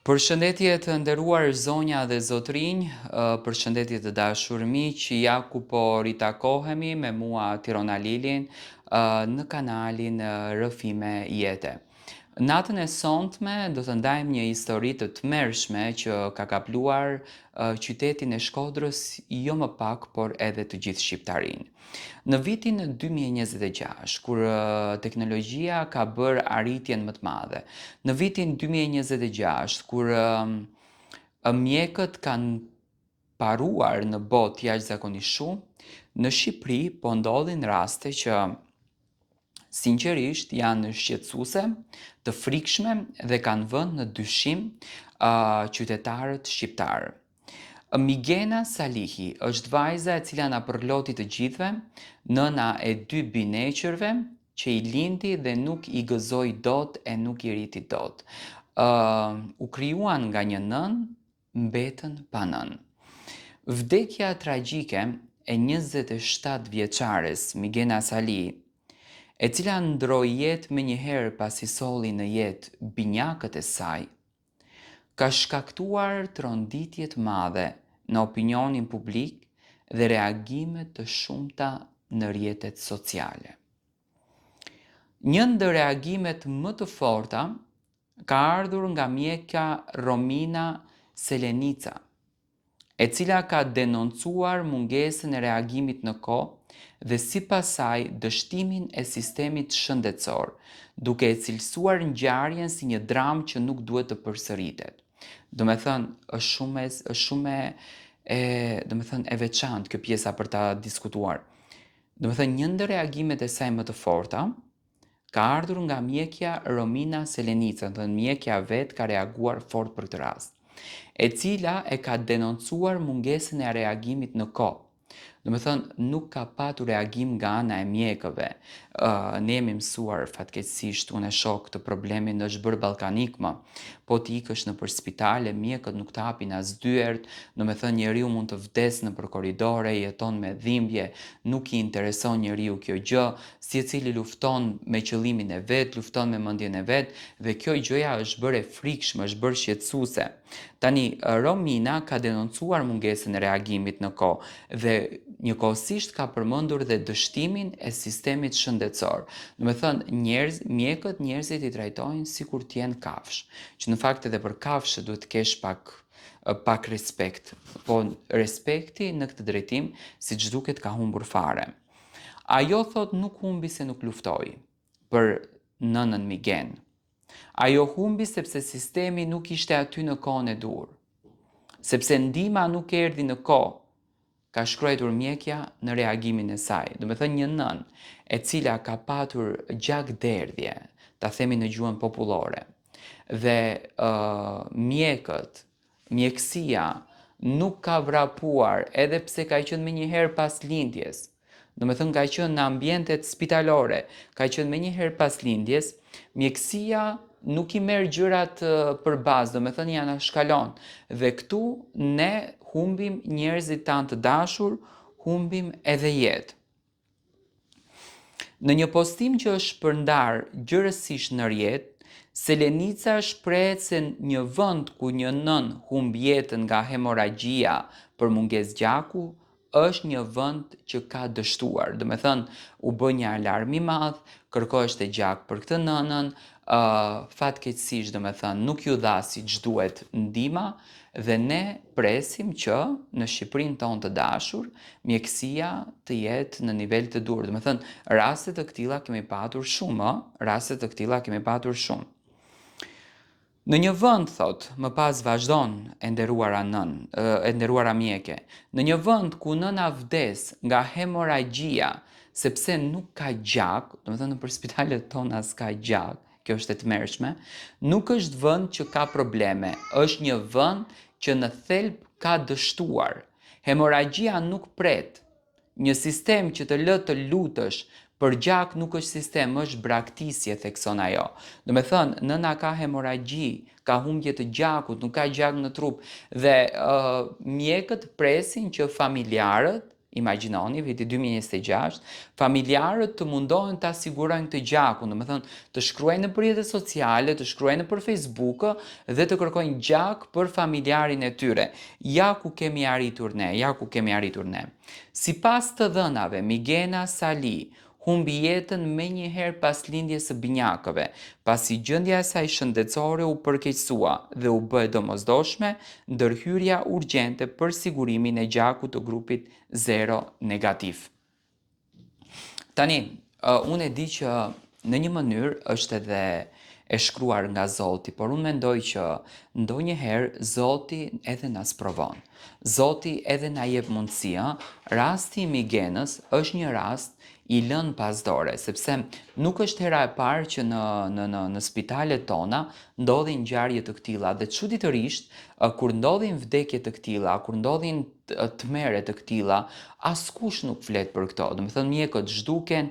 Përshëndetje të nderuar zonja dhe zotërinj, përshëndetje të dashur miq, ja ku po ritakohemi me mua Tiron Alilin në kanalin Rrëfime Jete. Natën e sontme do të ndajmë një histori të tmerrshme që ka kapluar qytetin e Shkodrës jo më pak, por edhe të gjithë shqiptarinë. Në vitin 2026, kur teknologjia ka bërë arritjen më të madhe, në vitin 2026, kur mjekët kanë paruar në botë jashtëzakonisht shumë, në Shqipëri po ndodhin raste që sinqerisht janë shqetësuese, të frikshme dhe kanë vënë në dyshim qytetarët shqiptarë. Migena Salihi është vajza e cila na përloti të gjithëve, nëna e dy bineqërve që i lindi dhe nuk i gëzoi dot e nuk i rriti dot. U krijuan nga një nënë, mbetën pa nënë. Vdekja tragjike e 27 vjeçares Migena Salihi, e cila ndërroi jetë menjëherë pasi solli në jetë binjakët e saj, ka shkaktuar tronditje të madhe në opinionin publik dhe reagime të shumta në rrjetet sociale. Një ndër reagimet më të forta ka ardhur nga mjekja Romina Selenica, e cila ka denoncuar mungesën e reagimit në kohë dhe sipas saj dështimin e sistemit shëndetësor, duke e cilësuar ngjarjen si një dramë që nuk duhet të përsëritet. Domethënë, është shumë është shumë e domethënë e veçantë kjo pjesa për ta diskutuar. Domethënë, një ndër reagimet e saj më të forta ka ardhur nga mjekja Romina Selenica, domethënë mjekja vetë ka reaguar fort për këtë rast, e cila e ka denoncuar mungesën e reagimit në kohë. Domethënë, nuk ka patur reagim nga ana e mjekëve. Uh, ne jemi mësuar fatkeqësisht, unë e shoh këtë problemin është bërë ballkanik më. Po të ikësh nëpër spitale, mjekët nuk të hapin as dyert, domethënë njeriu mund të vdesë nëpër korridore, jeton me dhimbje, nuk i intereson njeriu kjo gjë, Secili lufton me qëllimin e vet, lufton me mendjen e vet dhe kjo gjëja është bërë e frikshme, është bërë shqetësuese. Tani, Romina ka denoncuar mungesën e reagimit në kohë dhe njëkohësisht ka përmendur dhe dështimin e sistemit shëndetësor. Domethënë, njerëz, mjekët njerëzit i trajtojnë sikur të jenë kafshë, që në fakt edhe për kafshët duhet të kesh pak pak respekt. Po respekti në këtë drejtim, siç duket ka humbur fare. Ajo thotë nuk humbi se nuk luftoi për nënën Migenë. Ajo humbi sepse sistemi nuk ishte aty në kohën e duhur. Sepse ndihma nuk erdhi në kohë, ka shkruajtur mjekja në reagimin e saj. Domethënë një nënë e cila ka patur gjakderdhje, ta themi në gjuhën popullore, dhe uh, mjekët Mjekësia nuk ka vrapuar edhe pse ka qenë menjëherë pas lindjes. Domethënë ka qenë në ambientet spitalore, ka qenë menjëherë pas lindjes, mjekësia nuk i merr gjërat për bazë, domethënë i anashkalon. Dhe këtu ne humbim njerëzit tanë të dashur, humbim edhe jetë. Në një postim që është shpërndarë gjerësisht në rrjet, Selenica shprehet se një vend ku një nënë humb jetën nga hemorragjia për mungesë gjaku është një vend që ka dështuar. Domethënë, u bë një alarm i madh, kërkoheshte gjak për këtë nënën, uh, fatkeqësisht domethënë nuk iu dha siç duhet ndihma dhe ne presim që në Shqipërinë tonë të dashur mjekësia të jetë në nivel të duhur. Domethënë, raste të këtilla kemi patur shumë, ë, raste të këtilla kemi patur shumë. Në një vend, thotë, më pas vazhdon e nderuara nënë, e nderuara mjeke, në një vend ku nëna vdes nga hemorragjia sepse nuk ka gjak, domethënë nëpër spitalet tona s'ka gjak, kjo është e tmerrshme, nuk është vend që ka probleme, është një vend që në thelb ka dështuar. Hemorragjia nuk pret. Një sistem që të lë të lutesh për gjak nuk është sistem, është braktisje, thekson ajo. Domethënë, nëna ka hemorragji, ka humbje të gjakut, nuk ka gjak në trup dhe uh, mjekët presin që familjarët Imagjinoni, viti 2026, familjarët të mundohen ta sigurojnë këtë gjakun, domethënë të shkruajnë nëpër rrjete sociale, të shkruajnë nëpër Facebook dhe të kërkojnë gjak për familjarin e tyre. Ja ku kemi arritur ne, ja ku kemi arritur ne. Sipas të dhënave, Migena Sali humbi jetën menjëherë pas lindjes së binjakëve, pasi gjendja e saj shëndetësore u përkeqësua dhe u bë e domosdoshme ndërhyrja urgjente për sigurimin e gjakut të grupit zero negativ. Tani, unë e di që në një mënyrë është edhe e shkruar nga Zoti, por unë mendoj që ndonjëherë Zoti edhe na sprovon. Zoti edhe na jep mundësi, ë? Rasti i Migenës është një rast i lënë pas dore, sepse nuk është hera e parë që në në në në spitalet tona ndodhin ngjarje të këtilla dhe çuditërisht kur ndodhin vdekje të këtilla, kur ndodhin tmerre të këtilla, askush nuk flet për këto. Domethënë mjekët zhduken,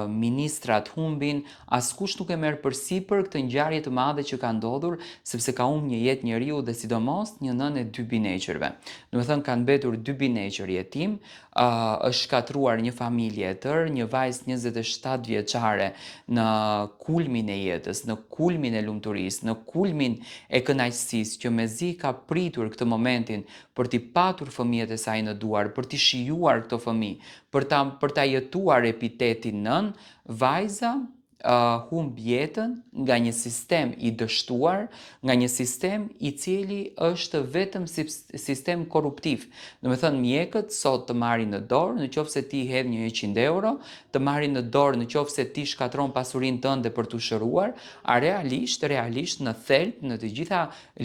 ministrat humbin, askush nuk e merr përsipër këtë ngjarje të madhe që ka ndodhur, sepse ka humb një jetë njeriu dhe sidomos një nënë e dy bineqërve. Domethënë kanë mbetur dy bineqër jetim, është shkatërruar një familje e tërë, një vajzë 27 vjeçare në kulmin e jetës, në kulmin e lumturisë, në kulmin e kënaqësisë që mezi ka pritur këtë momentin për t'i patur fëmijët e saj në duar, për t'i shijuar këto fëmijë, për ta për ta jetuar epitetin nënë, vajza uh, humb jetën nga një sistem i dështuar, nga një sistem i cili është vetëm si sistem korruptiv. Domethënë mjekët sot të marrin në dorë në qoftë se ti hedh një 100 euro, të marrin në dorë në qoftë se ti shkatërron pasurinë tënde për t'u shëruar, a realisht, realisht në thelb, në të gjitha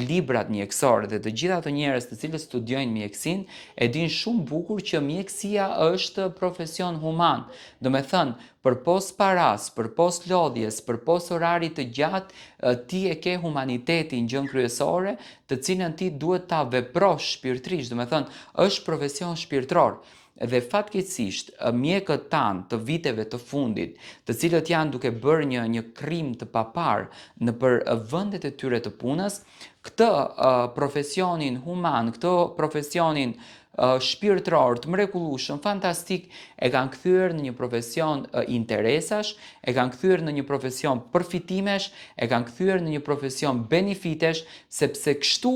librat mjekësorë dhe të gjitha ato njerëz të cilët studiojnë mjekësinë e dinë shumë bukur që mjekësia është profesion human. Domethënë, përpos parasë, përpos lodhjes, përpos orarit të gjatë, ti e ke humanitetin gjënë kryesore, të cilën ti duhet ta veprosh shpirtërisht, domethënë, është profesion shpirtëror. Dhe fatkeqësisht, mjekët tanë të viteve të fundit, të cilët janë duke bërë një një krim të paparë nëpër vendet e tyre të punës, këtë profesionin human, këtë profesionin shpirtëror, të mrekullueshëm, fantastik, e kanë kthyer në një profesion interesash, e kanë kthyer në një profesion përfitimesh, e kanë kthyer në një profesion benefitesh, sepse kështu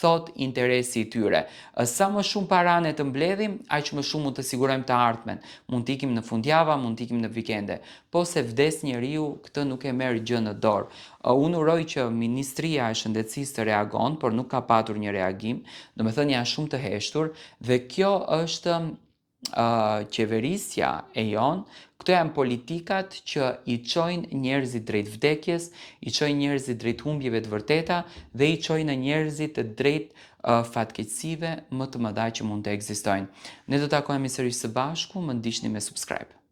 thotë interesi i tyre. Sa më shumë para ne të mbledhim, aq më shumë mund të sigurojmë të ardhmen. Mund të ikim në fundjava, mund të ikim në vikende. Po se vdes njeriu, këtë nuk e merr gjë në dorë. Unë uroj që Ministria e Shëndetësisë të reagon, por nuk ka patur një reagim, domethënë janë shumë të heshtur dhe kjo është qeverisja e jonë, këto janë politikat që i çojnë njerëzit drejt vdekjes, i çojnë njerëzit drejt humbjeve të vërteta dhe i çojnë njerëzit drejt fatkeqësive më të mëdha që mund të ekzistojnë. Ne do takohemi sërish së bashku, më ndiqni me subscribe.